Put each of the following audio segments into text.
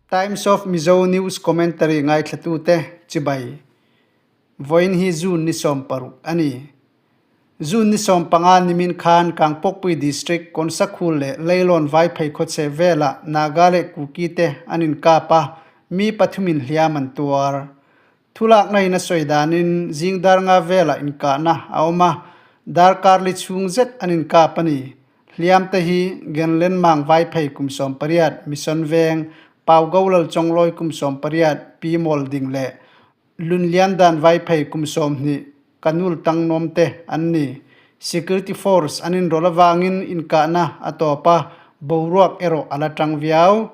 Times of Mizo News Commentary ngaithlatute chibai. Vawiin hi June ni 16 a ni. June ni 15 nimin khan Kangpokpui District Konsakhul leh Leilawn Vaiphei khawchhe velah Naga leh Kuki te an inkap a, mi pathumin hliam an tuar. Thulakna in a sawi danin zing dar nga velah inkahna a awm a, darkar li chhung zet an inkap a ni. Hliam te hi Genlenmang Vaiphei kum 18, Mission Veng, Pau Golal Chawnglawi kum 18, Pi Mawlding leh Lunliandan Vaiphei kum 20, Kanul Tangnuam te an ni. Security Force an inrawlh avangin inkahna a tawp a, boruak erawh a la tang viau.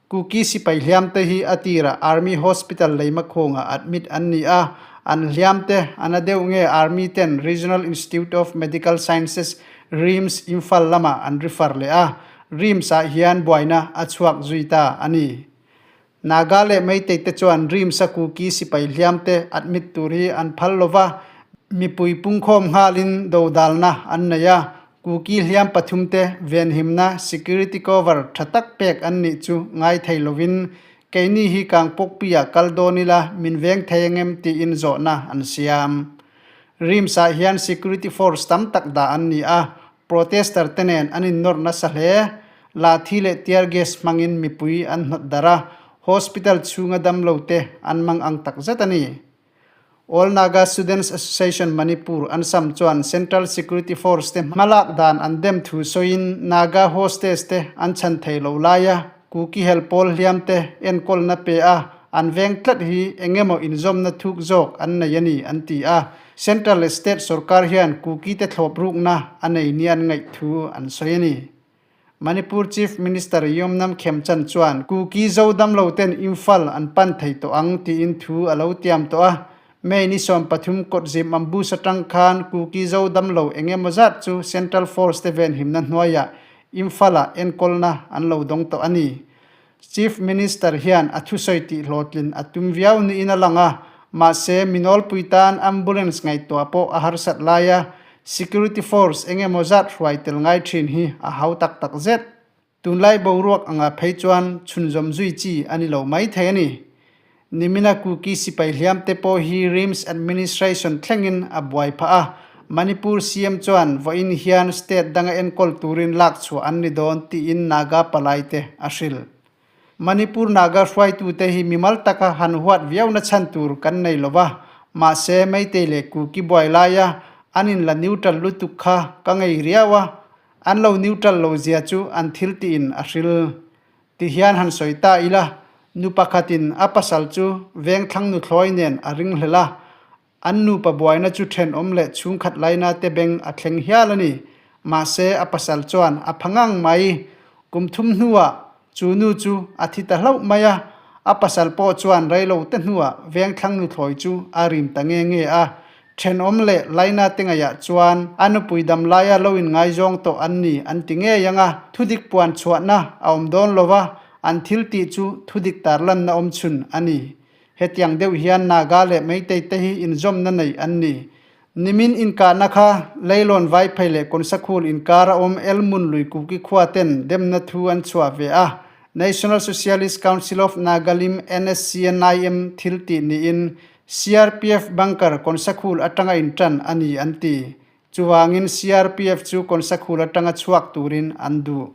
Kuki sipai hliam te hi a tirah Army Hospital Leimakhawngah admit an ni a, an hliam te a na deuh nge Army ten Regional Institute of Medical Sciences, RIMS, Imphal lamah an refer leh a, RIMS ah hian buaina a chhuak zui ta a ni. Naga leh Meitei te chuan RIMS a Kuki sipai hliam te admit tur hi an phal lova, mipui pungkhawm nghalin dodalna an nei a, Kuki hliam pathumte venhimna, security cover, tha tak pek an nih chu ngai thei lovin, keini hi Kangpokpui-ah kal dawn ila min veng thei angem tiin zawhna an siam. RIMS-ah hian security force tam tak dah an ni a, protester te nen an innawrh nasa hle. Lathi leh tear gas hmangin mipui an hnawt darh a, hospital chhunga damlote an mang ang takzet a ni. All Naga Students Association Manipur an sam chuan Central Security Force te hmalak dan an dem thu sawiin Naga hostage te an chhan thei lo laia Kuki hel pawl hliam te enkawlna pe a an veng tlat hi eng emaw inzawmna thuk zawk an nei a ni an ti a. Central leh State sorkar hian Kuki te thlawp rukna a nei nia an ngaih thu an sawi a ni. Manipur Chief Minister Yomnam Khemchand chuan Kuki zo damlo ten Imphal an pan thei tawh ang tiin thu a lo tiam tawh a. May ni 13 kawtzim ambush atang khan Kuki zo damlo eng emaw zat chu Central Force te venhimna hnuaiah Imphal-ah enkawlna an lo dawng tawh a ni. Chief Minister hian a thusawi tih hlawhtlin a tum viau niin a lang a, mahse minawlpui tan ambulance ngaihtuah pawh a harsat lai a, security force eng emaw zat hruai tel ngai thin hi a hau tak tak zet. Tunlai boruak anga phei chuan chhunzawm zui chi a ni lo mai thei a ni. Nimina Kuki sipai hliam te pawh hi RIMS administration thlengin a buai phah a, Manipur CM chuan vawiin hian state danga enkawl turin lak chhuah an ni dawn tiin Naga palai te a hrilh. Manipur Naga hruaitute hi mimal taka han huat viauna chhan tur kan nei lo va, mahse Meitei leh Kuki buai laia an inla neutral lutuk kha ka ngei riau a, an lo neutral lo zia chu an thil tiin a hril. Ti hian han sawi ta ila, nu pakhatin a pasal chu vengthlang nuthlawi nen a ringhlel a, an nupa buaina chu thenawm leh chhungkhat laina te beng a thleng hial a ni. Mahse, a pasal chuan a pha ngang mai. Kum thum hnuah chu nu chu a thi ta hlauh mai a, a pasal pawh chuan reilo te hnuah vengthlang nuthlawi chu a rim ta nge nge a. Thenawm leh Laina te ngaihah chuan a nupui dam laia lo inngaizawng tawh an ni an ti ngei ang a, thudik puan chhuahna a awm dawn lo va, an thil tih chu thudik tarlanna awm chhun a ni. Hetiang deuh hian Naga leh Meitei te hi inzawmna nei an ni. Nimin inkahna kha Leilawn Vaiphei leh Konsakhul inkar a awm Elmun lui Kuki khua ten demna thu an chhuah ve a, National Socialist Council of Nagalim, NSCNIM, thil tih niin CRPF bunker Konsakhul atanga intan a ni an ti. Chuvangin CRPF chu Konsakhul atanga chhuak turin an duh.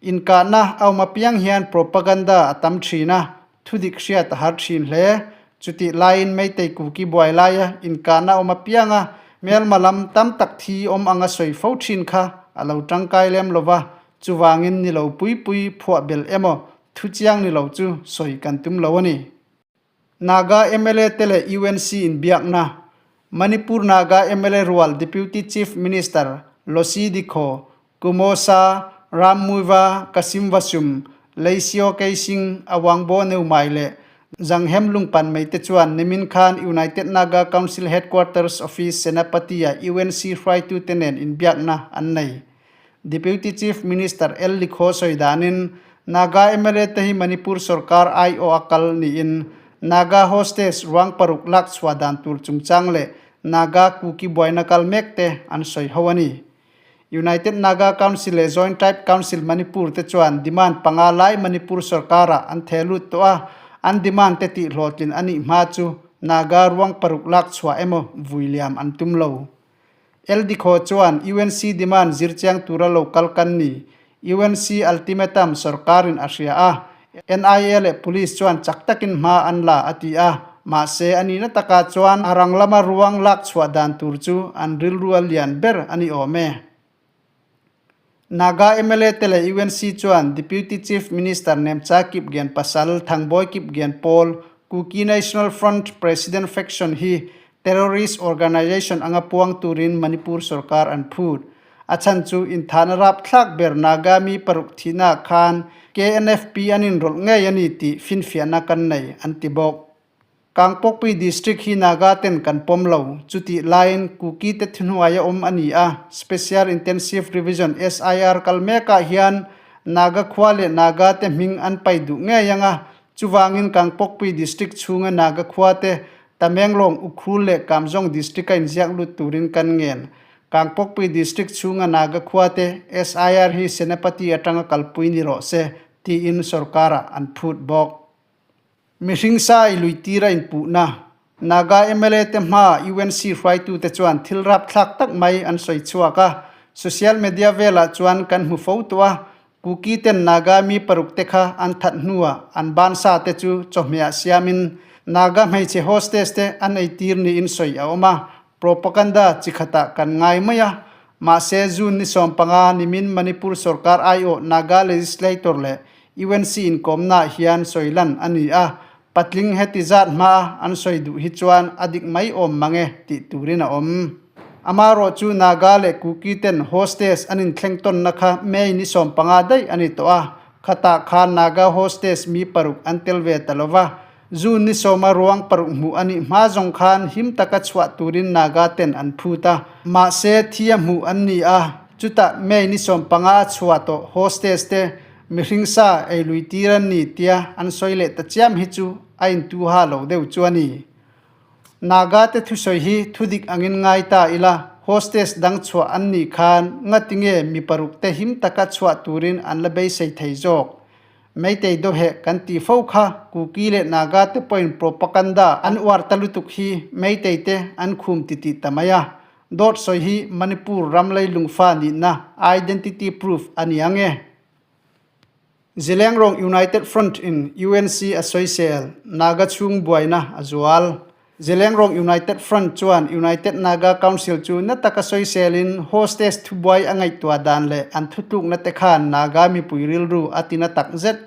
Inkahna a awm apiang hian propaganda a tam thin a, thudik hriat a har thin hle. Chutih laiin Meitei Kuki buai laia inkahna a awm apianga hmelma lam tam tak thi awm anga sawi fo thin kha a lo tangkai lem lova, chuvangin ni lo pui pui phuah belh emaw thuchiang ni lo chu sawi kan tum lo a ni. Naga mla te leh UNC inbiakna, Manipur Naga mla rual Deputy Chief Minister Losi Dikho, Kumosa, Rammuiva, Kasim Vasum, Leisio Keising, Awangbo Neumai leh Zanghem Lungpan mai te chuan nimin khan United Naga Council Headquarters Office Senapati-ah UNC hruaitute nen inbiakna an nei. Deputy Chief Minister L Likho sawi danin Naga mla te hi Manipur sorkar aiawh a kal niin Naga hostage ruang paruk lak chhuah dan tur chungchang leh Naga Kuki buaina kal mek te an sawi ho a ni. United Naga Council leh Joint Tribe Council Manipur te chuan demand panga lai Manipur sorkarah an theh lut tawh a, an demand te tihhlawhtlin a nih hma chu Naga ruang paruk lak chhuah emaw vui liam an tum lo. LD Khaw chuan UNC demand zirchiang tura lo kal kan ni. UNC ultimatum sorkarin a hria a, NIA leh police chuan chak takin hma an la a ti a, mahse a nihna takah chuan a rang lama ruang lak chhuah dan tur chu an rilru a lian ber a ni awm e. Naga mla te leh UNC chuan Deputy Chief Minister Nemcha Kipgen pasal Thangbawi Kipgen pawl Kuki National Front President faction hi terrorist organisation anga puang turin Manipur sorkar an phut. A chhan chu inthahna rapthlak ber Naga mi paruk thihnaah khan KNFP an inrawlh ngei a ni tih finfiahna kan nei, an ti bawk. Kangpokpui District hi Naga ten kan pawm lo, chutih laiin Kuki te thuhnuaia awm a ni a, Special Intensive Revision, SIR, kal mekah hian Naga khua leh Naga te hming an pai duh ngei ang a, chuvangin Kangpokpui District chhunga Naga khua te Tamenglong, Ukhrul leh Kamzong District-a inziak lut turin kan ngen. Kangpokpui District chhunga Naga khua te SIR hi Senapati atanga kalpui ni rawh se, tiin sorkarah an phut bawk. Mihring sa i lui tir a inpuhna. Naga mla te hmaa UNC hruaitute chuan thil rapthlak tak mai an sawi chhuak a, social media velah chuan kan hmu fo tawh a, Kuki ten Naga mi paruk te kha an that hnuah an bansa te chu chawhmehah siamin Naga hmeichhe hostess te an eitir niin sawi a awm a, Propaganda chi khatah kan ngai mai a, mahse June ni 15 nimin Manipur sorkar aiawh Naga Legislator leh UNC inkawmnaah hian sawi lan a ni a, patling heti zat hmaa an sawi duh hi chuan a dik mai awm mang e tih turin a awm. Amarawh chu Naga leh Kuki ten hostess an inthleng tawnna kha May ni 15 daih a ni tawh a, khatah khan Naga hostess mi paruk an tel ve ta lo va, June ni sawma ruang paruk hmuh a nih hma zawng khan him taka chhuah turin Naga ten an phut a. Mahse, thi a hmuh an ni a, chutah May ni 15 a chhuah tawh hostess te mihring sa ei lui tir an ni tia an sawi leh ta chiam hi chu a intu ha lo deuh chu a ni. Naga te thusawi hi thudik angin ngai ta ila, hostess dang chhuah an nih khan ngatinge mi paruk te him taka chhuah turin an la beisei thei zawk? Meitei dawheh kan tih fo kha Kuki leh Naga te pawhin propaganda an uar ta lutuk hi Meitei te an khum titih ta mai a. Dawt sawi hi Manipur ram leilungfa nihna identity proof a ni ang e. Zilengrong United Front in UNC a sawisel, Naga chhung buaina a zual. Zilengrong United Front chuan United Naga Council chu na taka sawiselin hostess thubuai a ngaihtuah dan leh an thutlukna te khan Naga mipui rilru a tina tak zet.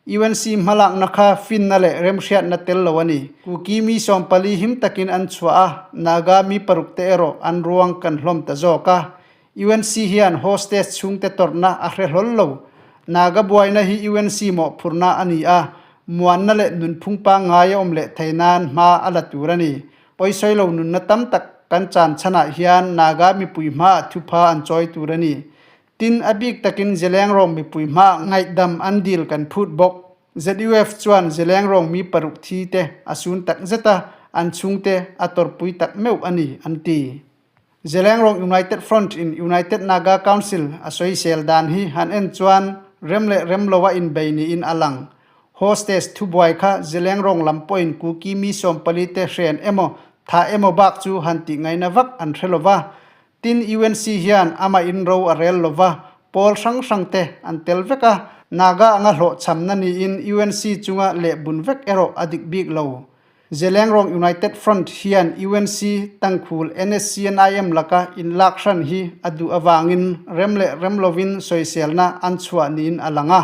UNC hmalakna kha finna leh remhriatna tel lo a ni. Kuki mi 40 him takin an chhuah a, Naga mi paruk te erawh an ruang kan hlawm ta zawk a. UNC hian hostess chhungte tawrhna a hre hlawl lo. Naga buaina hi UNC mawhphurhna a ni a, muanna leh nunphung pangngai a awm leh thei nan hma a la tur a ni. Pawisawi lo nunna tam tak kan chan chhanah hian Naga mipui hmaah thupha an chawi tur a ni. Tin, a bik takin Zelengrong mipui hmaah ngaihdam an dil kan phut bawk. ZUF chuan Zelengrong mi paruk thi te a sun tak zet a, an chhungte a tawrhpui tak meuh a ni, an ti. Zelengrong United Front in United Naga Council a sawisel dan hi han en chuan rem leh rem loa inbei niin a lang. Hostess thubuai kha Zelengrong lam pawhin Kuki mi 40 te hren emaw thah emaw bak chu han tih ngaihna vak an hre lova. Tin UNC hian amah in ro a rel lova, pawl hrang hrang te an tel vek a, Naga anga hlawhchhamna niin UNC chunga lehbun vek erawh a dik bik lo. Zelengrong United Front hian UNC tangkhul NSCNIM laka inlak hran hi a duh avangin rem leh rem lovin sawiselna an chhuah niin a lang a,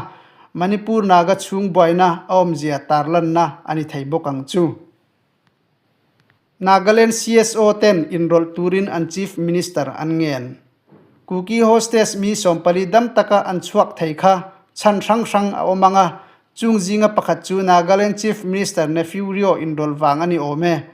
Manipur Naga chhung buaina a awmzia tarlanna a ni thei bawk ang chu. Nagaland CSO ten inrawlh turin an Chief Minister an ngen. Kuki hostess mi 40 dam taka an chhuak thei kha chhan hrang hrang a awm ang a, chung zinga pakhat chu Nagaland Chief Minister Neiphiu Rio inrawlh vang a ni awm e.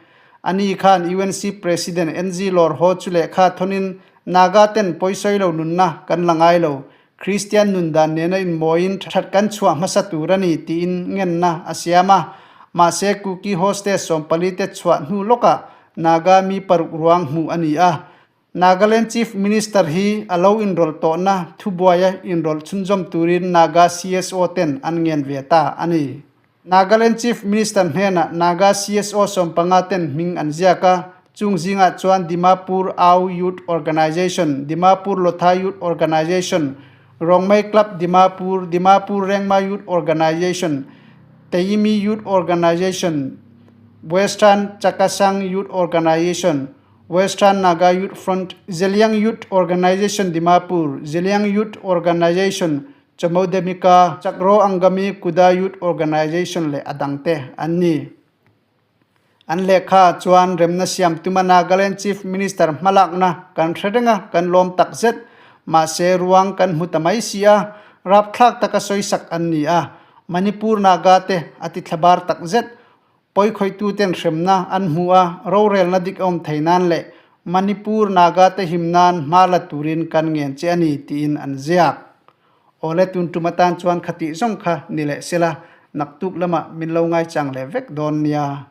Ani khan UNC President NG Lawrhaw chu lehkha thawnin Naga ten pawisawi lo nunna kan la ngai lo, Kristian nun dan nena inmawiin that kan chhuah hmasa tur a ni tiin ngenna a siam a. Mahse Kuki hostess 40 te chhuah hnu lawkah Naga mi paruk ruang hmuh a ni a. Nagaland Chief Minister hi a lo inrawlh tawhna thubuaia inrawlh chhunzawm turin Naga CSO ten an ngen ve ta a ni. Nagaland Chief Minister hnenah Naga CSO 15 ten hming an ziak a, chung zingah chuan Dimapur Ao Youth Organisation, Dimapur Lotha Youth Organisation, Rongmei Club Dimapur, Dimapur Rengma Youth Organisation, Teimi Youth Organisation, Western Chakasang Youth Organisation, Western Naga Youth Front, Zeliang Youth Organisation Dimapur, Zeliang Youth Organisation, Chamodemika, Chakro Angami Kuda Youth Organisation leh a dangte an ni. An lehkha chuan remna siam tuma Nagaland Chief Minister hmalakna kan hre reng a, kan lawm tak zet. Mahse, ruang kan hmu ta mai si a, rapthlak taka sawisak an ni a, Manipur Naga te a ti thlabar tak zet. Pawikhawituten hremna an hmu a, rorelna dik awm thei nan leh Manipur Naga te him nan hma la turin kan ngen che a ni tiin an ziak. Awle tun tum atan chuan khatih zawng kha ni leh sela, naktuk lamah min lo ngaichang leh vek dawn nia.